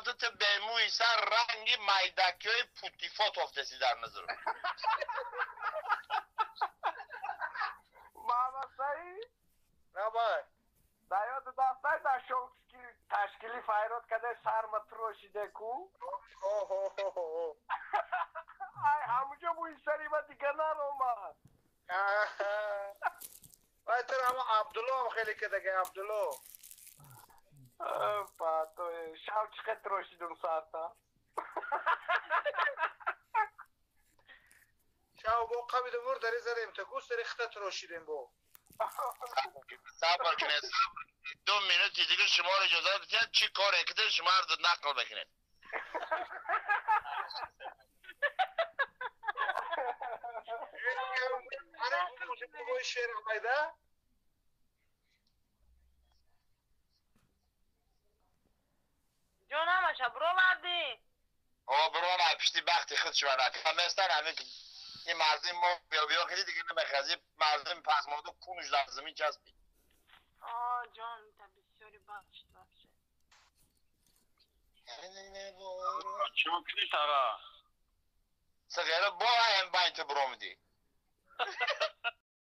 تو به موی سر رنگ میدکی های پوتیفات افتسی در نظر. محمد سعید؟ نه بای. در یاد دستای در تشکیلی فایرات کده سرما تروشیده کو؟ اوه. ای همونجا موی سری ما دیگه نرومد. وای تر اما عبدالله هم خیلی که دیگه عبدالله. تو شب چقدر تروشیدم سرتا؟ شب با قبیل مور داری زدیم تا گوست داری خطا تروشیدیم با. صبر کنید 2 minute دیگه شما رو اجازه بدید چی کار کردید شما رو نقل بکنید. جانم شب برو مردی. آه برو نه پشتی بختی خود شما نکن. همه این مردم ما بیا بیا خیلی دیگه نمیخواد مردم پس مادو کونش در زمین چسبید. آه جان تا بسیاری بد شد вообще. چون کنی آقا؟ سغیره با هم باین تو برو میدی.